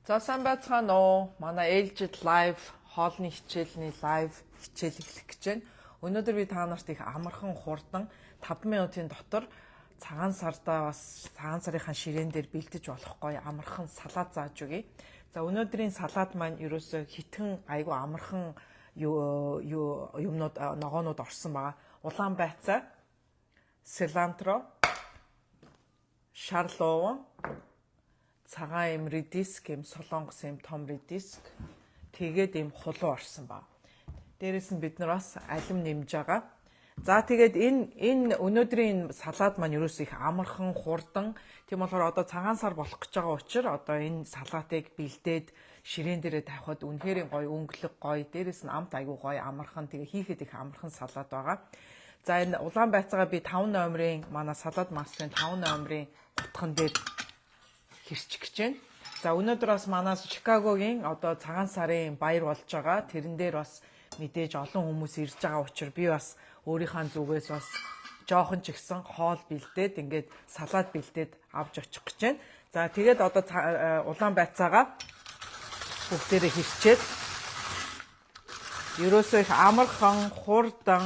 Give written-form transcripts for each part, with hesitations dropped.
За, сайн байцгаана уу? Манай ээлжид live хоолны хичээлний live хичээл эхлэх гэж байна. Өнөөдөр би та нарт их амархан, хурдан 5 минутын дотор цагаан сардаа бас цагаан сарынхаа ширээн дээр бэлдэж болох гоё амархан салат зааж өгье. За, өнөөдрийн салат маань ерөөсөө хитгэн айгу амархан юу юу юмнууд, ногоонууд орсон байгаа. Улаан байцаа, cilantro, шар лууван, цагаан юм редиск, юм солонгос юм том редиск, тэгээд юм хулуу орсон ба. Дээрээс нь бид нар бас алим нэмж байгаа. За, тэгээд энэ өнөөдрийн энэ салат маань ерөөсөө их амархан, хурдан. Тийм болохоор одоо цагаан сар болох гэж байгаа учраас одоо энэ салатыг бэлдээд ширээн дээрээ тавихад үнэхээр гоё өнгөлөг, гоё. Дээрээс нь амт айгүй гоё амархан. Тэгээ хийхэд их амархан салат байгаа. За, энэ улаан байцаагаа би 5 номерын, манай салат мастерын 5 номерын гутхан дээр хэрчих гэж байна. За, өнөөдөр бас манай Чикагогийн одоо цагаан сарын баяр болж байгаа. Тэрэн дээр бас мэдээж олон хүмүүс ирж байгаа учраас би бас өөрийнхөө зүгээс бас жоохон ч ихсэн хоол бэлдээд, ингээд салат бэлдээд авч очих гэж байна. За, тэгээд одоо улаан байцаагаа бүгдээрээ хэрчээд, ерөөсөө их амархан, хурдан.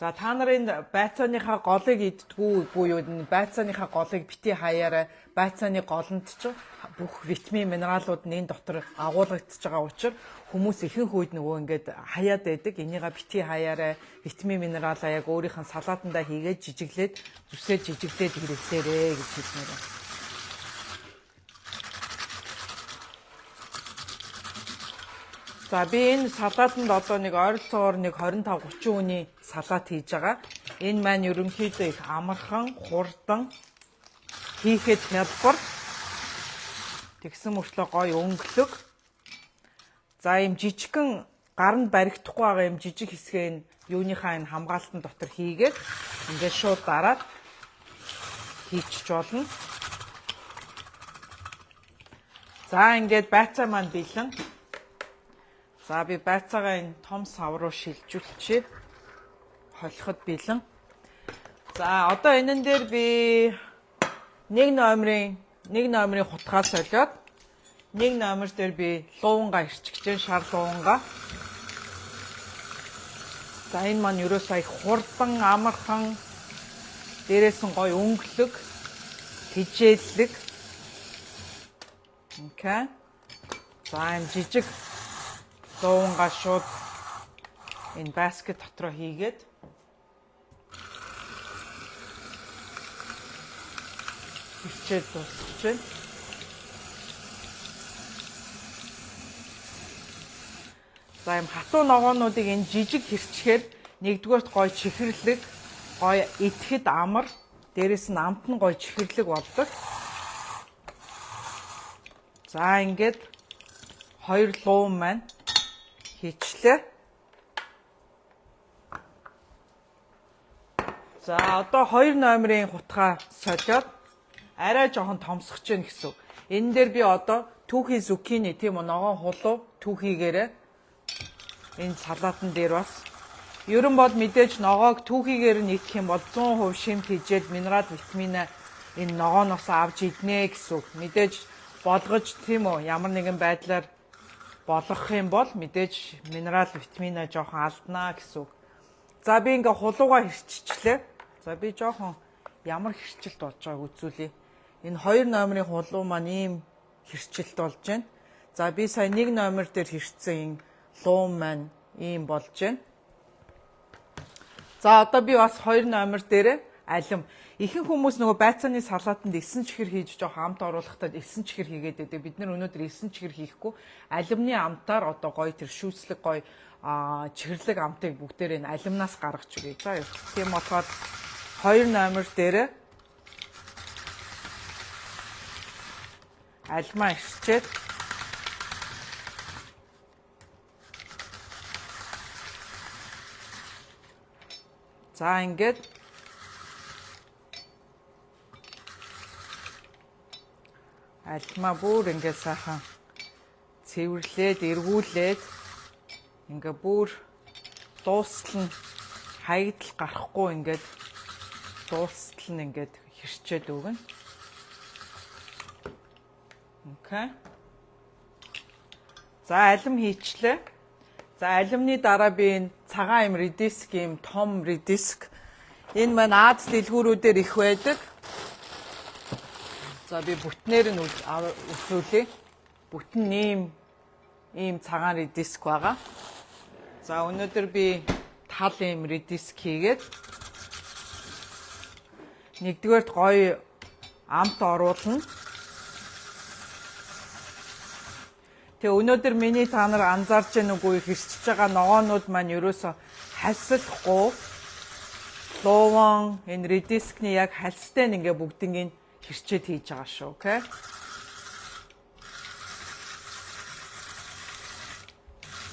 За, та нарын байцааныхаа голыг иддгүү буюу энэ байцааныхаа голыг бити хаяарай. Байцааны голонд ч бүх витамин, минералууд нь энэ дотор агуулгадж байгаа учраас хүмүүс ихэнх үед нөгөө ингээд хаяад байдаг. Энийга бити хаяарай, витамин, минералаа яг өөрийнх нь салаатандаа хийгээд, жижиглээд, зүсээ жижиглээд хэрэглээрэй гэж хэлмээр байна. За, би энэ салаатанд одоо нэг ойролцоогоор нэг 25 30 хүний салат хийж байгаа. Энэ маань ерөнхийдөө их амархан, хурдан, хийхэд хялбар. Тэгсэн мөртлөө гоё өнгөлөг. За, ийм жижигхэн гаранд баригдахгүй байгаа юм жижиг хэсгээ энэ юуныхаа энэ хамгаалтан дотор хийгээд ингээд шууд дараад хийчих болно. За, ингээд байцаа маань бэлэн. За, би байцаагаа энэ том сав руу шилжүүлчихье. Холиход бэлэн. За, одоо энэн дээр би нэг номерын хутгаа солиод нэг номер дээр би луувангаа ирчих гэж, шар луувангаа. За, энэ маань ерөөсөө их хурдан, амархан, дээрээс нь гоё өнгөлөг, тэжээллэг. Okay. За, энэ жижиг луувангаа шууд энэ basket дотроо хийгээд, хэрчээд дуусгаж байна. За, юм хатуу ногоонуудыг энэ жижиг хэрчээр нэгдүгээрт гоё чихэрлэг, гоё идэхэд амар, дээрээс нь амт нь гоё чихэрлэг болдог. За, ингээд хоёр лууван маань хийчлээ. За, одоо хоёр номерын хутгаа солиод арай жоохон томсгож гин гэсэн. Энэ дээр би одоо түүхий zucchini, тийм үү, ногоон хулуу түүхийгээрээ энэ салаатан дээр бас ерөн бол мэдээж ногоог түүхийгээр нь идэх юм бол 100% шим тэжээл, минерал, витамин энэ ногооноос авч иднэ гэсэн үг. Мэдээж болгож, тийм үү, ямар нэгэн байдлаар болгох юм бол мэдээж минерал, витамина жоохон алднаа гэсэн үг. За, би ингээ хулуугаа хэрччихлээ. За, би жоохон ямар хэрчилт болж байгааг үзүүлье. Энэ хоёр номерын хулуу маань ийм хэрчилт болж байна. За, би сая нэг номер дээр хэрчсэн энэ лууван маань ийм болж байна. За, одоо би бас хоёр номер дээр алим. Ихэнх хүмүүс нөгөө байцааны салаатанд элсэн чихэр хийж, жоох амт оруулахдаа элсэн чихэр хийгээд байдаг. Бид нар өнөөдөр элсэн чихэр хийхгүй, алимны амтаар одоо гоё тэр шүүслэг, гоё чихэрлэг амтыг бүгдээрээ энэ алимнаас гаргаж өгье. За, тийм болохоор хоёр номер дээр алимаа ирчээд, за, ингээд алимаа бүр ингээд сайхан цэвэрлээд, эргүүлээд, ингээ бүр дуустал нь Хаягдал гарахгүй ингээд дуустал нь ингээд хэрчээд өгнө. Okay. За, алим хийчлээ. За, алимны дараа би энэ цагаан юм редиск, юм том редиск. Энэ маань Ази дэлгүүрүүдээр их байдаг. За, би бүтнээр нь үзүүлье. Бүтэн ийм цагаан редиск байгаа. За, өнөөдөр би тал ийм редиск хийгээд нэгдүгээрт гоё амт оруулна. Тэгээ өнөөдөр миний та нар анзаарч гэнэ үгүй, хэрчиж байгаа ногоонууд маань ерөөсө хальсалахгүй, лууван энэ редискний яг хальстай нь ингээ бүгднийг хэрчээд хийж байгаа шүү. Okay.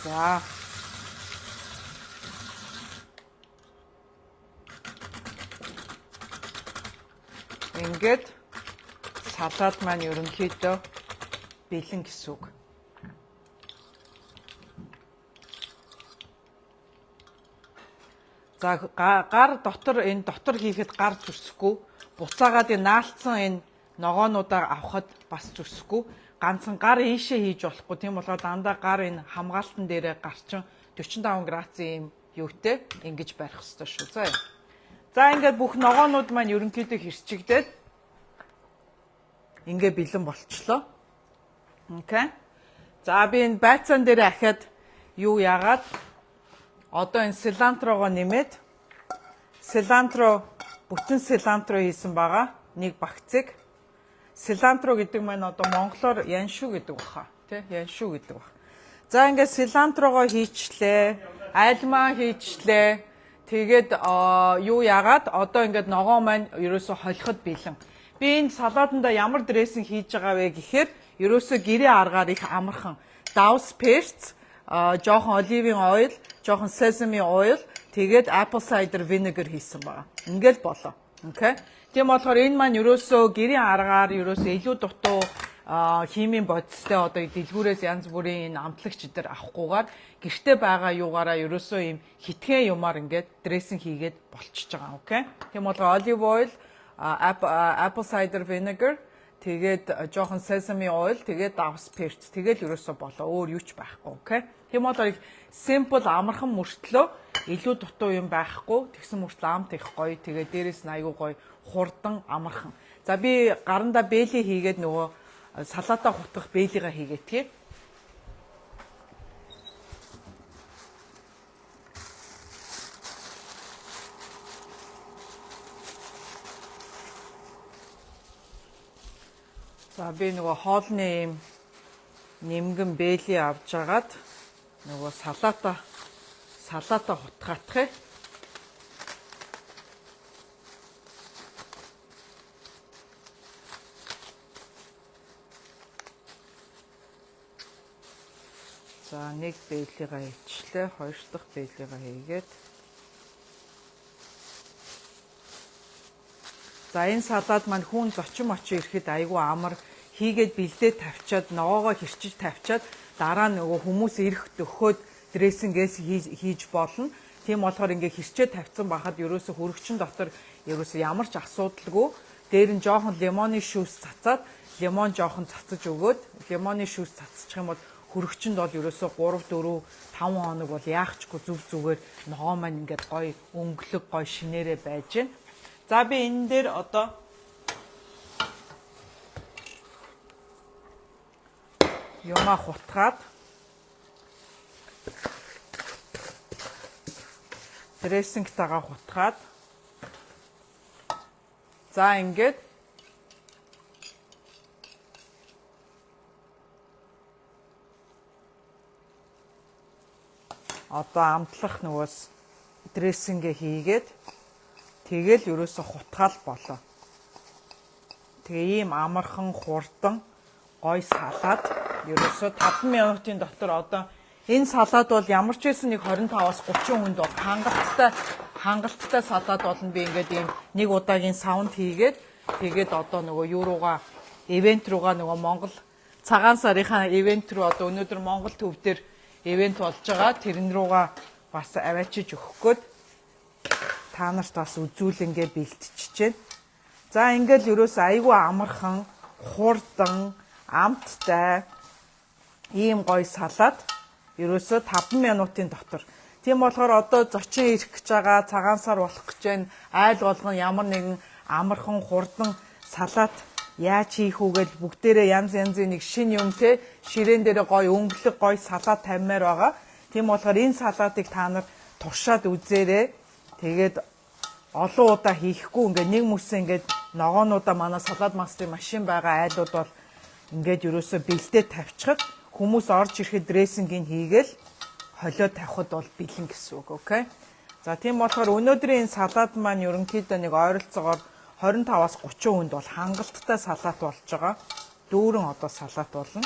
За. Ингээд салаад маань ерөнхийдөө бэлэн гэсэн үг. За, гар дотор, энэ дотор хийхэд гар зүсэхгүй. Буцаагаад энэ наалцсан энэ ногоонуудаа авахад бас зүсэхгүй. Ганцхан гар ийшээ хийж болохгүй. Тийм болохоор дандаа гар энэ хамгаалтан дээрээ гарчин 45 градусын ийм юутэй ингэж барих ёстой шүү. За. За, ингээд бүх ногоонууд маань ерөнхийдөө хэрчигдээд ингээ бэлэн болчлоо. Okay. За, би энэ байцаан дээр ахиад юу яагаад одоо энэ cilantro гоо нэмээд, cilantro, бүтэн cilantro хийсэн байгаа. Нэг багцыг. Cilantro гэдэг маань одоо монголоор яншуу гэдэг баха. Тэ? Яншуу гэдэг баг. За, ингээд cilantro гоо хийчлээ. Альмаа хийчлээ. Тэгээд юу яагаад одоо ингээд ногоо маань ерөөсө холиход бэлэн. Би энэ салаатанда ямар dressing хийж байгаа вэ гэхээр ерөөсө гэрээ аргаар их амархан. Давс перц, жоохон olive oil, жоохон sesame oil, тэгээд apple cider vinegar хийсэн байгаа. Ингээл болоо. Okay. Тийм болохоор энэ маань ерөөсөө гэрийн аргаар, ерөөсөө илүү дутуу химийн бодистой, одоо дэлгүүрээс янз бүрийн энэ амтлагч дээр авахгүйгээр гэрте байгаа юугаараа ерөөсөө ийм хитгэн юмар ингээд dressing хийгээд болчихж байгаа. Okay. Тийм болохоор olive oil, apple cider vinegar, тэгээд жоохон sesame oil, тэгээд давс перц, тэгэл ерөөсөө болоо, өөр юу ч байхгүй. Okay. Тийм болохоор их simple, амархан мөртлөө илүү дутуу юм байхгүй, тэгсэн мөртлөө амт их гоё, тэгээд дээрэс нь айгүй гоё, хурдан, амархан. За, би гарандаа бээлий хийгээд нөгөө салаатаа хутгах бээлийгаа хийгээд тий. За, би нөгөө хоолны ийм нэмгэн бээлий авч агаад нөгөө салаата хутгаатах. За, нэг бээлийгаа хийчлээ, хоёр дахь бээлийгаа хийгээд. За, энэ салаад маань хүн зочин мочин ирэхэд айгүй амар, хийгээд бэлдээ тавьчаад, ногоогоо хэрчиж тавьчаад, дараа нь нөгөө хүмүүс ирэх дөхөөд dressing ээс хийж болно. Тийм болохоор ингээ хэрчээ тавьсан байхад ерөөсө хөрөгчин дотор ерөөсө ямар ч асуудалгүй. Дээр нь жоохон лимоны шүүс цацаад, лимон жоохон цацаж өгөөд, лимоны шүүс цацчих юм бол хөрөгчөнд бол ерөөсө 3 4 5 хоног бол яахчгүй зүв зүгээр ногоо маань ингээд гоё өнгөлөг, гоё шинээрээ байж гин. За, би энэ дээр одоо юмаа хутгаад, dressing тайгаа хутгаад, за, ингээд одоо амтлах нөгөөс dressing ээ хийгээд тэгэл ерөөсө хутгаал болоо. Тэгээ ийм амархан, хурдан, гой салаад ерөөсө 5 минутын дотор одоо энэ салаад бол ямар ч байсан нэг 25-аас 30 хүнд бол хангалттай салаад болно. Би ингээд ийм нэг удаагийн савнд хийгээд, тэгээд одоо нөгөө юу руугаа, event руугаа, нөгөө Монгол цагаан сарынхаа event руу, одоо өнөөдөр Монгол төв дээр event болж байгаа. Тэрэн руугаа бас аваачиж өгөх гээд. Та нарт бас үзүүлэнгээ бэлтчихэж байна. За ингээл ерөөсөө айгүй амархан, хурдан, амттай ийм гоё салат ерөөсөө 5 минутын дотор. Тийм болохоор одоо зочин ирэх гэж байгаа, цагаан сар болох гэж байна. Айл болгон ямар нэгэн амархан, хурдан салат яаж хийх үү гэж бүгдээрээ янз янзын нэг шин юм те ширээн дээрээ гоё өнгөлөг гоё салат тавимаар байгаа. Тийм болохоор энэ салатыг та нар туршаад үзээрэй. Тэгээд олон удаа хийхгүй ингээд нэг мөсөн ингээд ногоонуудаа манай салат мастрын машин байгаа айлууд бол ингээд ерөөсөө бэлдээ тавьчихад хүмүүс орж ирэхэд дрессингийг хийгээл холиод тавихад бол бэлэн гэсэн үг, окей. За тийм болохоор өнөөдрийн энэ салат маань ерөнхийдөө нэг ойролцоогоор 25-аас 30 хүнд бол хангалттай салат болж байгаа. Дүүрэн одоо салат болно.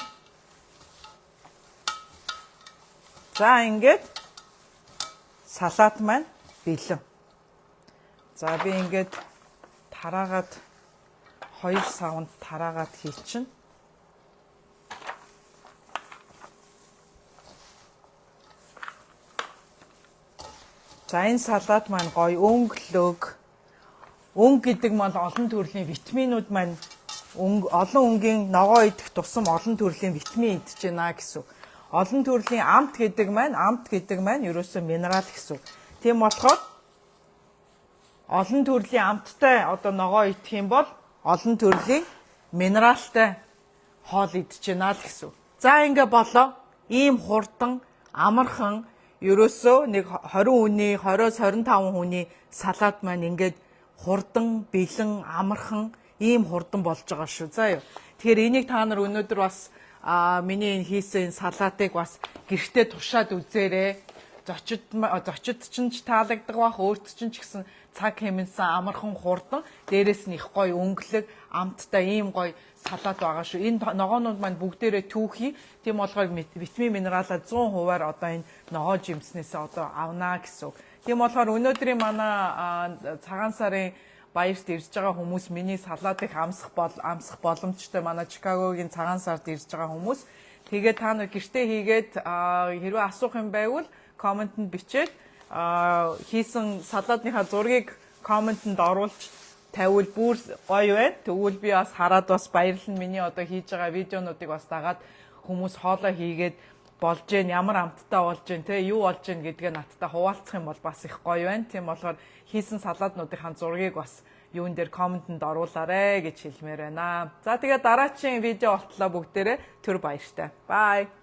За ингээд салат маань бэлэн. За би ингээд тараагаад 2 савнд тараагаад хийчихнэ. За энэ салат маань гоё өнгөлөг. Өнгө гэдэг маань олон төрлийн витаминууд маань олон өнгийн ногоо идэх тусам олон төрлийн витамин идэж байна гэсэн. Олон төрлийн амт гэдэг маань ерөөсөө минерал гэсэн. Тийм болохоор олон төрлийн амттай одоо ногоо идэх юм бол олон төрлийн минералтай хоол идэж байна л гэсэн. За ингээ болоо. Ийм хурдан, амархан ерөөсөө нэг 20 хүний, 20-оос 25 хүний салат маань ингээд хурдан, бэлэн, амархан ийм хурдан болж байгаа шүү. За юу. Тэгэхээр энийг та нар өнөөдөр бас миний энэ хийсэн энэ салатыг бас гэртээ туршаад үзээрэй. Зочид чинь ч таалагддаг бах, өөрт чинь ч гэсэн цаг хэмнэсэн амархан хурдан, дээрээс нь их гоё өнгөлөг, амттай ийм гоё салат байгаа шүү. Энэ ногоонууд маань бүгдээрээ түүхий. Тийм болохоор витамин минералаа 100%-аар одоо энэ ногоо жимснээс одоо авнаа гэсэн үг. Тийм болохоор өнөөдрийн манай цагаан сарын баярт ирж байгаа хүмүүс миний салатыг амсах боломжтой манай Чикагогийн цагаан сард ирж байгаа хүмүүс. Тэгээд та нар гэртээ хийгээд хэрвээ асуух юм байвал комментэнд бичээд хийсэн салаатныхаа зургийг комментэнд оруулж тавиул бүр гоё байна. Тэгвэл би бас хараад бас баярлна. Миний одоо хийж байгаа видеонуудыг бас дагаад хүмүүс хоолоо хийгээд болж гэн, ямар амттай болж гэн, тэ юу болж гэн гэдгээ надтай хуваалцах юм бол бас их гоё байна. Тийм болохоор хийсэн салаатнуудынхаа зургийг бас юун дээр комментэнд оруулаарэ гэж хэлмээр байна. За тэгээд дараагийн видео болтлоо бүгдээрээ түр баяртай. Bye.